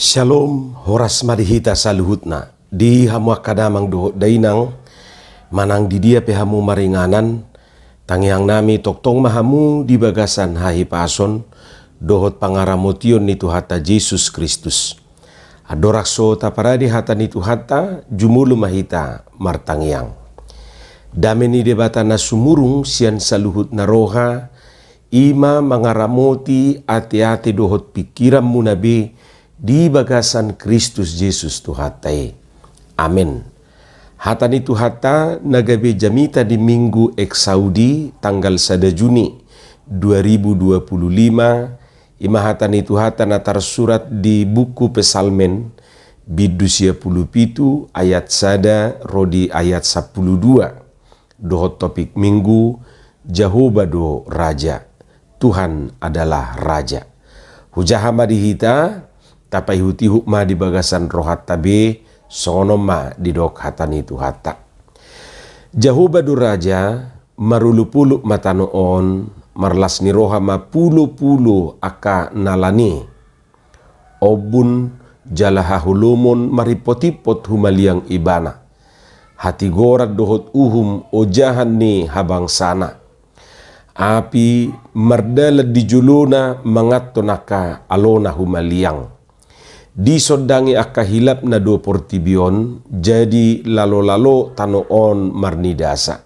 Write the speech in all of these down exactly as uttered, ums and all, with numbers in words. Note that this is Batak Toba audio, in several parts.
Syalom, horas ma di hita saluhutna. Di hamu angka damang dohot dainang, manang di dia pe hamu maringanan, tangiang nami tongtong ma hamu di bagasan hahipason dohot pangaramotion ni Tuhanta Jesus Kristus. Andorang so taparade hata ni Tuhanta, jumolo ma hita martangiang. Dame ni Debata na sumurung sian saluhutna roha, i ma mangaramoti ateate dohot pingkiranmuna be di bagasan Kristus Jesus Tuhanta i. Amen. Hata ni Tuhanta na gabe jamita di Minggu Exaudi tanggal sada Juni dua ribu dua puluh lima, i ma hata ni Tuhanta na tarsurat di buku Psalmen, bindu sia pulu pitu, ayat sada ro di ayat sampulu dua. Dohot topik Minggu, Jahowa do Raja, Tuhan adalah Raja. Hujaha ma di hita, tapaihutihut ma di bagasan rohanta be, songon on ma didok hata ni Tuhanta. Jahowa do Raja, marolopolop ma tano on, marlas ni roha ma pulopulo angka nalan i. Ombun jala haholomon maripotimpot humaliang Ibana. Hatigoran dohot uhum ojahan ni habangsana. Api mardalan di jolona manganhon angka alona humaliang. Disondangi angka hilapna do portibi on, jadi lalolalo tano on marnidasa.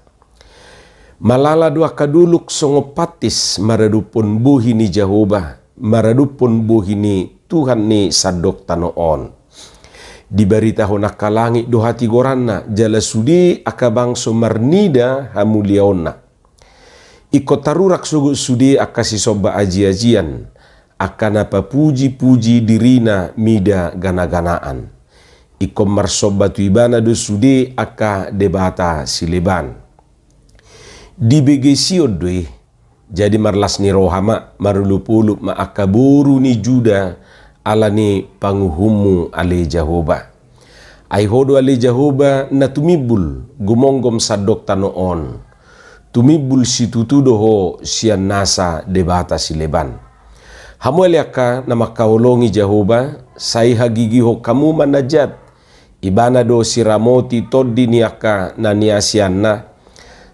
Malala do angka dolok songon patis maradophon bohi ni Jahowa, maradophon bohi ni Tuhan ni sandok tano on. Dibaritahon angka langit do hatigoranna, jala sude angka bangso marnida hamuliaonna. Ingkon tarurak sogot sude angka sisomba ajiajian, angka na papujipuji dirina mida ganaganaan. Ingkon marsomba tu Ibana do sude angka debata sileban. Dibege Sion do i, jadi marlas ni roha ma, marolopolop ma angka boru ni Juda, ala ni panguhummu ale Jahowa. Ai Ho do ale Jahowa na tumimbul gumomgom sandok tano on. Tumimbul situtu do Ho sian nasa debata sileban. Hamu ale angka na mangkaholongi Jahowa, sai hagigihon hamu ma na jat. Ibana do siramoti tondi ni angka na niasianna,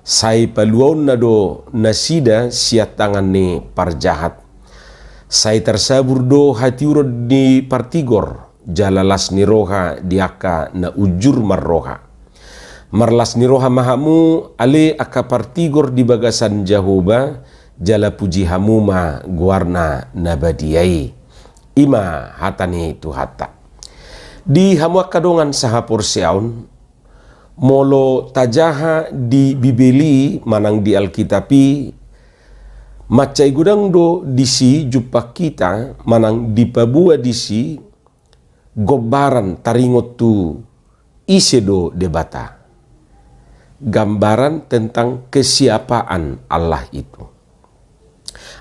sai paluaonna do nasida sian tangan ni parjahat. Sai tarsabur do hatiuron ni partigor, jala las ni roha di angka na unjur marroha. Marlas ni roha ma hamu ale angka partigor di bagasan Jahowa, jala puji hamu ma goarna na badia i. I ma hata ni Tuhanta. Di hamu angka dongan sahaporseaon, molo tajaha di Bibel i manang di Alkitab i, mansai godang do disi jumpang hita manang dipaboa disi gombaran taringot tu ise do Debata. Gambaran tentang kesiapaan Allah itu.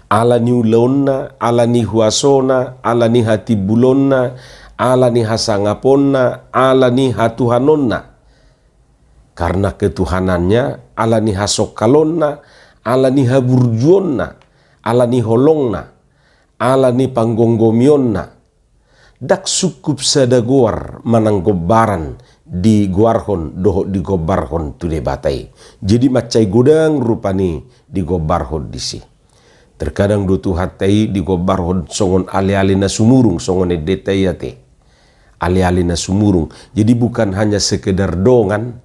Ala ni ulaonna, ala ni huasona, ala ni hatimbulonna, ala ni hasangaponna, ala ni hatuhanonna. Karena ketuhanannya, ala ni hasongkalonna, ala ni haburjuonna, ala ni holongna, ala ni panggomgomionna. Ndang sungkup sada goar manang gombaran digoarhon dohot digombarhon tu Debata i. Jadi mansai godang rupani digombarhon disi. Terkadang do Tuhanta i digombarhon songon aleale na sumurung, songon endenta i ate. Aleale na sumurung. Jadi bukan hanya sekedar dongan.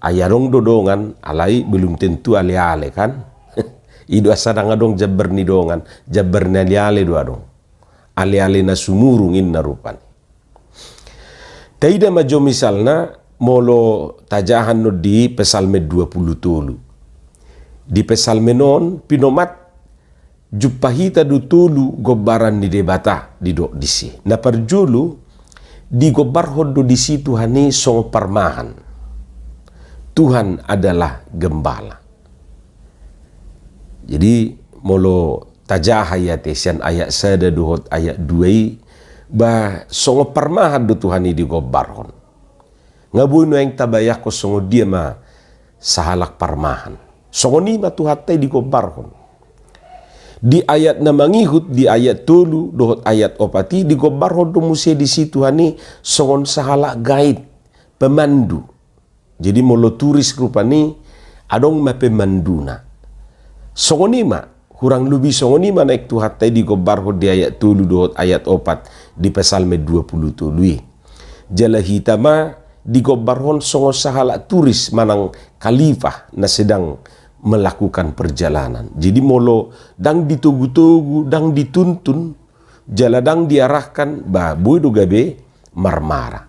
Ai adong do dongan, alai belum tentu aleale kan. I do asa ndang adong jambar ni dongan, jambar ni aleale do adong. Aleale na sumurung inna rupani. Taida ma jo misalna molo tajaha on di Psalmen dua pulu tolu. Di Psalmen on pinomat jumpa hita do tolu gombaran ni Debata didok disi. Na parjolo digombarhon do disi Tuhan i songon parmahan. Tuhan adalah gembala. Jadi molo tajaha i ate sian ayat sada dohot ayat dua i, ba songon parmahan do Tuhan i digombarhon. Nga boi nuaeng tabayangkon songon dia ma sahalak parmahan. Songon i ma Tuhanta i digombarhon. Di ayat na mangihut, di ayat tolu dohot ayat opat i, digombarhon do muse disi Tuhan i songon sahalak guide, pemandu. Jadi molo turis rupani adong ma pemanduna. Songon i ma, hurang lobi songon i ma naeng Tuhanta i digombarhon di ayat tolu dohot ayat opat di Psalmen dua pulu tolu i. Jala hita ma digombarhon songon sahalak turis manang khalifah na sedang melakukan perjalanan. Jadi molo ndang ditogu-togu, ndang dituntun, jala ndang diarahkan, ba boi do gabe marmara.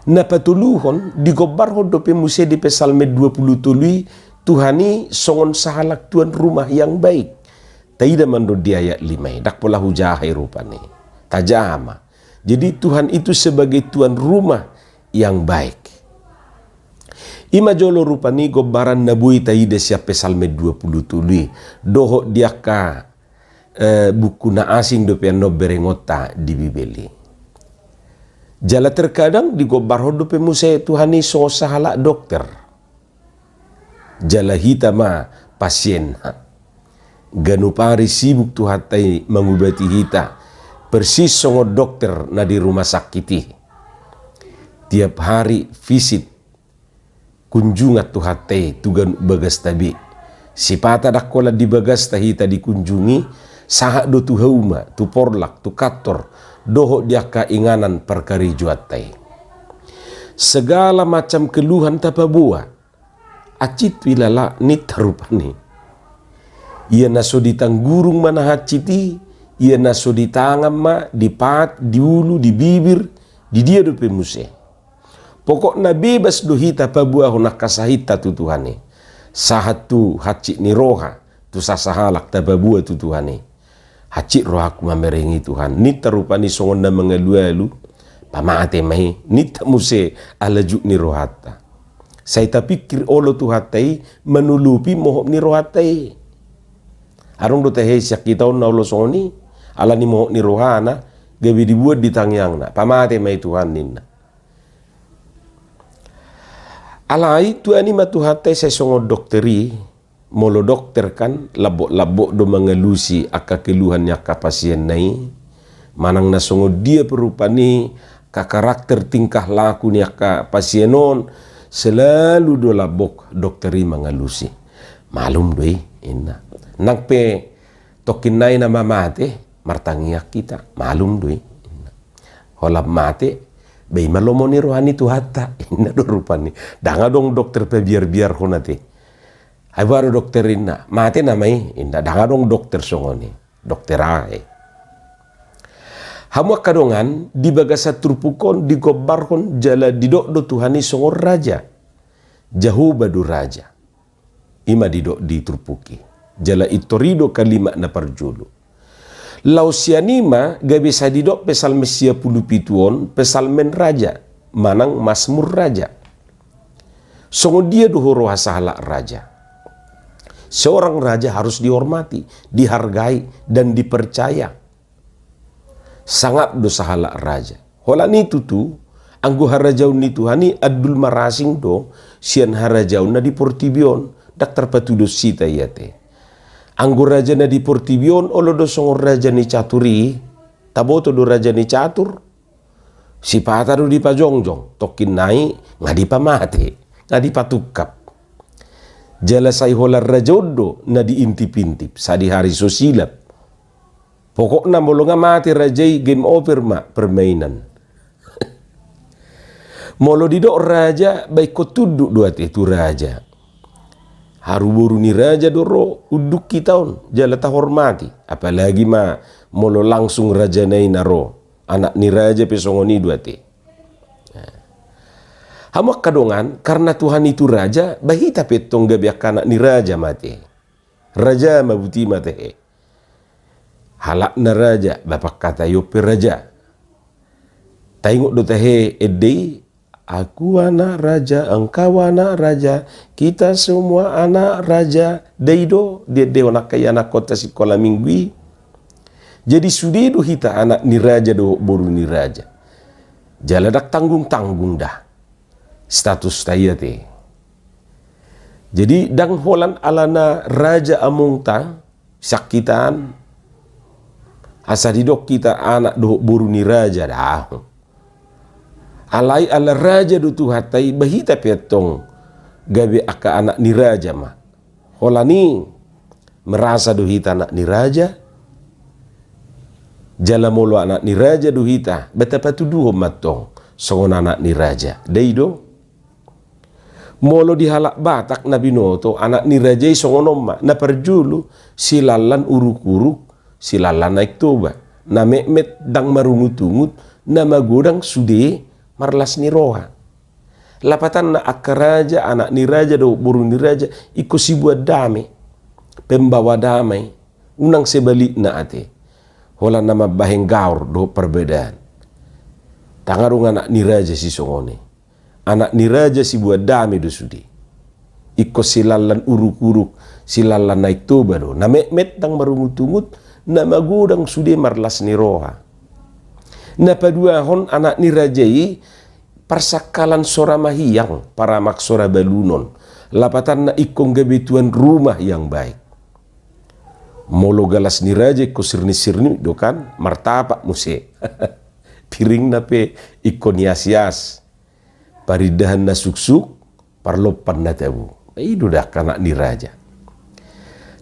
Na patoluhon, digombarhon dope muse di Psalmen dua pulu tolu i, Tuhan i songon sahalak tuan rumah yang baik. Taida ma ndo di ayat lima i, ndang pola hujaha i rupani. Tajaha ma. Jadi Tuhan itu sebagai tuan rumah yang baik. I ma jolo rupani gombaran na boi taida sian Psalmen dua pulu tolu i, dohot di angka eh, buku na asing dope annon berengonta di Bibel i. Jala terkadang digombarhon dope muse Tuhan i songon sahalak dokter. Jala hita ma pasienna. Ganup ari sibuk Tuhanta i mangubati hita, persis songon dokter na di rumah sakit i. Tiap hari visit, kunjungan Tuhanta i tu ganup bagasta be. Sipata ndang holan di bagasta hita dikunjungi, sahat do tu hauma, tu porlak, tu kantor, dohot di angka inganan parkarejoanta i. Segala macam keluhan tapaboa. Hansit tu ilala ninta rupani. Ia na so di tanggurung ma na hansit i, ia na so di tangan ma, di pahat, di ulu, di bibir, di dia dope muse. Pokokna bebas do hita paboahon angka sahitta tu Tuhan i. Sahat tu hansit ni roha, tu sasahalak tapaboa tu Tuhan i. Hansit rohangku mamereng i Tuhan. Ninta rupani songon na mangalualu, pamate ma i, ninta muse ala juk ni rohanta. Sai tapingkir olo Tuhanta i, manolopi mohop ni rohanta i. Adong do tahe sian hita on na olo songon i, ala ni mohop ni rohana, gabe dibuat di tangiangna, pamate ma i Tuhan ninna. Alai tuani ma Tuhanta i sai songon dokter i, molo dokter kan, lambok-lambok do mangalusi angka keluhan ni angka pasienna i, manang na songon dia pe rupani angka karakter tingkah laku ni angka pasien on, selalu do lambok dokter i mangalusi. Malum do i, inna. Nang pe tongkin nai na mamate, martangiang hita, malum do i, inna. Holan mate, ba i ma lomo ni roha ni Tuhanta, inna do rupani. Ndang adong dokter pabiar-biarhon ate. Ai boha do dokter inna, mate nama i, inna, ndang adong dokter songon i, dokter ahe. Hamu angka dongan, di bagasan turpuk on digombarhon jala didok do Tuhan i songon raja. Jahowa do raja. I ma didok di turpuk i. Jala intor i do kalimat na parjolo. Laos sian i ma gabe sai didok Psalmen sia pulu pitu on, Psalmen raja, manang Masmur raja. Songon dia do huroha sahalak raja? Seorang raja harus dihormati, dihargai, dan dipercaya. Sangap do sahalak raja. Holan i tutu, anggo harajaon ni Tuhan i andul marasing do sian harajaon na di portibi on, ndang tarpatudot hita i ate. Anggo raja na di portibi on, olo do songon raja ni catur i, taboto do raja ni catur, sipata do dipajongjong, tongkin nai nga dipamate, nga dipatungkap. Jala sai holan raja on do na diintip-intip, sadihari so silap. Pokokna molo nga mate raja i, game over ma permainan. Molo didok raja, ba ingkon tunduk do ate tu raja. Haru boru ni raja do ro unduk hita on, jala tahormati. Apalagi ma molo langsung rajana i na ro, anak ni raja pe songon i do ate. Hamu angka dongan, karna Tuhan i tu raja, ba hita pe tong gabe angka anak ni raja ma ate. Raja ma buti ma tahe. Halak na raja, ba pangkataion pe raja. Taingot do tahe ende i, "Aku anak raja, engkau anak raja, kita semua anak raja." Dai do diendehon angka ianakhonta sikola minggu i. Jadi sude do hita anak ni raja dohot boru ni raja. Jala ndang tanggung-tanggung da statusta i ate. Jadi ndang holan alana raja amongta, sian hita an, asa didok hita anak dohot boru ni raja, daong. Alai ala raja do Tuhanta i, ba hita pe antong gabe angka anak ni raja ma. Holan i merasa do hita anak ni raja, jala molo anak ni raja do hita, ba tapatuduhon ma antong songon anak ni raja. Dai do? Molo di halak Batak na binoto, anak ni raja i songon on ma, na parjolo silallan uruk-uruk, silallan Aek Toba, na metmet ndang marungut-ungut, na magodang sude marlas ni roha. Lapatanna angka raja, anak ni raja dohot boru ni raja, ingkon sibuat dame, pembawa damai, unang sebalikna ate, holan na mambahen gaor dohot parbedaan. Ndang adong anak ni raja sisongon i. Anak ni raja sibuat dame do sude. Ingkon silallan uruk-uruk, silallan Aek Toba do, na metmet ndang marungut-ungut, na magodang sude marlas ni roha. Na paduahon, anak ni raja i parsangkalan sora mahiang, paramak sora balunon. Lapatanna ingkon gabe tuan rumah yang baik. Molo galas ni raja ingkon sirnit-sirnit do kan, martapak muse. Piringna pe ingkon ias-ias. Parindahan na suksuk, parlompan na tabo. I do da angka anak ni raja.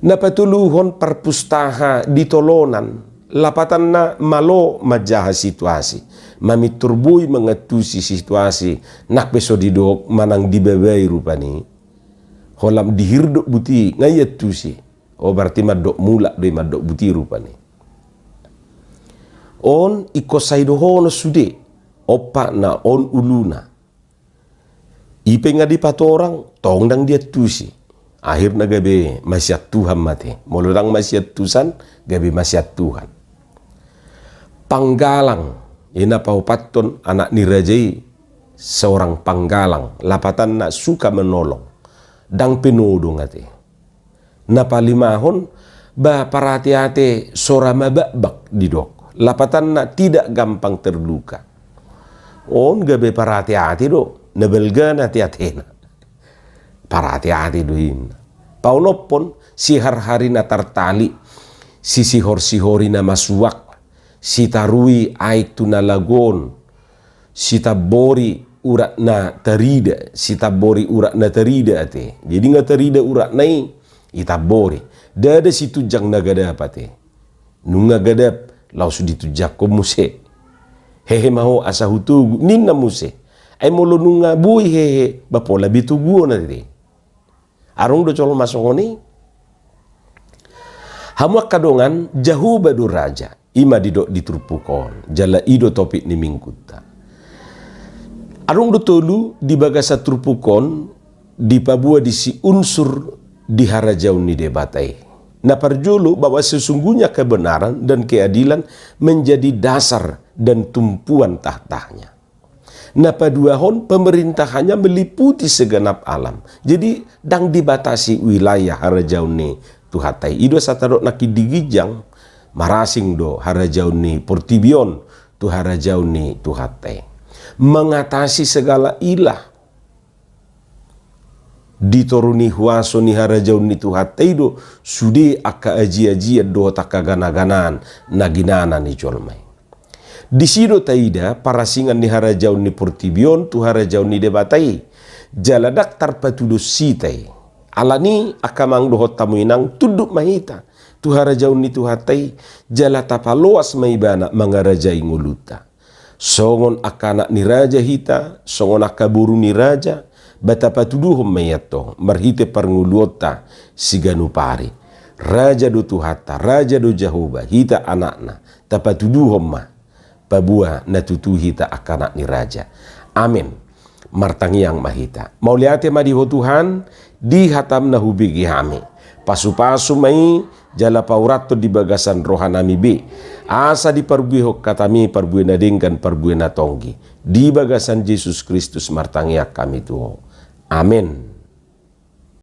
Na patoluhon, parpustaha di tolonan, lapatanna malo manjaha situasi, mamintor boi mangantusi situasi, nang pe so didok manang dibabai rupani. Holan dihirdok buti, nga iantusi. O, berarti mandok mulak do i, mandok buti rupani. On ingkon sai dohonon sude, ompatna on uluna. I pe nga dipatorang, tong ndang diantusi. Akhirna gabe masiantusan ma ate. Molo ndang masiantusan, gabe masiantusan. Panggalang, i na paopathon anak ni raja i, seorang panggalang, lapatanna suka menolong. Ndang penodong ate. Na palimahon, ba parate-ate sora mabakbak didok. Lapatanna tidak gampang terluka. On gabe parate-ate do, na balga na ate-atena. Parate-ate do inna. Paonomhon, siharhari na tartali, sisihor-sihori na masuak, sitarui aek tu na lagoon, sitambori urat na tarida, sitambori urat na tarida ate. Jadi nga tarida uratna i, itambori. Ndada situnjang na gadap ate. Nunga gadap, laos ditunjanghon muse. Hehe ma ho asa hutogu, ninna muse. Ai molo nunga boi hehe, ba pola be toguon ate. Adong do jolma songon i. Hamu angka dongan, Jahowa do raja. I ma didok di turpuk on. Jala i do topik ni minggunta. Adong do tolu di bagasan turpuk on, dipaboa disi unsur di harajaon ni Debata i. Na parjolo, bahwa sesungguhnya kebenaran dan keadilan menjadi dasar dan tumpuan tahtanya. Na paduahon, pemerintahannya meliputi segenap alam. Jadi, ndang dibatasi wilayah harajaon ni Tuhanta i. I do asa tadok nangkin di ginjang, marasing do harajaon ni portibi on tu harajaon ni Tuhanta i. Mengatasi segala ilah. Di toru ni huaso ni harajaon ni Tuhanta i do sude angka aji-ajian dohot angka gana-ganaan na ginana ni jolma i. Disi do taida parasingan ni harajaon ni portibi on tu harajaon ni Debata i. Jala ndang tarpatudus hita i. Alani i angka amang dohot hamu inang, tunduk ma hita tu harajaon ni Tuhanta i, jala tapaloas ma ibana mangarajai ngolunta. Songon angka anak ni raja hita, songon angka boru ni raja, ba tapatuduhon ma i antong, marhite parngoluonta siganup ari. Raja do Tuhanta, raja do Jahowa, hita anakna, tapatuduhon ma paboa na tutu hita angka anak ni raja. Amen. Martangiang ma hita. Mauliate ma di Ho Tuhan, di hataM na hubege hami. Pasu-pasu ma i, jala paurathon di bagasan rohanami be. Asa diparbuehon hataMi parbue na denggan, parbue na tonggi. Di bagasan Jesus Kristus martangiang hami tu Ho. Amen.